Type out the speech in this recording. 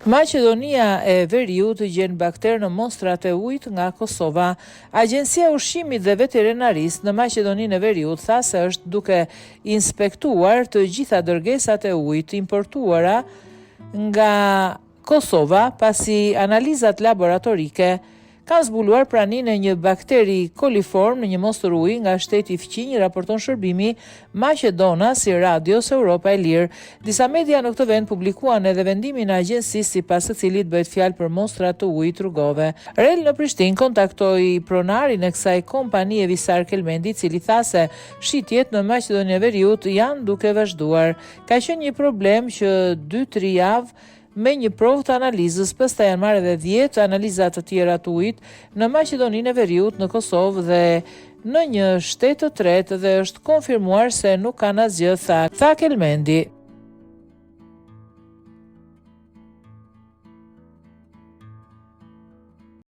Maqedonia e Veriut gjen bakter në mostrat e ujit nga Kosova. Agjencia e Ushqimit dhe Veterinarisë në Maqedoninë e Veriut tha se është duke inspektuar të gjitha dërgesat e ujit të importuara nga Kosova, pasi analizat laboratorike kanë zbuluar praninë e një bakteri koliform në një mostër uji nga shteti fqinj, raporton shërbimi maqedonas i Radios Europa e Lirë. Disa media në këtë vend publikuan edhe vendimin e agjencisë sipas së cilit bëhet fjalë për mostra të ujit Rugove. REL në Prishtinë kontaktoi pronarin e kësaj kompanie Visar Kelmendi, i cili tha se shitjet në Maqedoninë e Veriut janë duke vazhduar. Ka qenë një problem që dy-tri javë me një provë të analizës, pastaj janë marrë edhe 10 analiza të tjera të ujit në Maqedoninë e Veriut, në Kosovë dhe në një shtet të tretë dhe është konfirmuar se nuk kanë asgjë, tha, tha Kelmendi.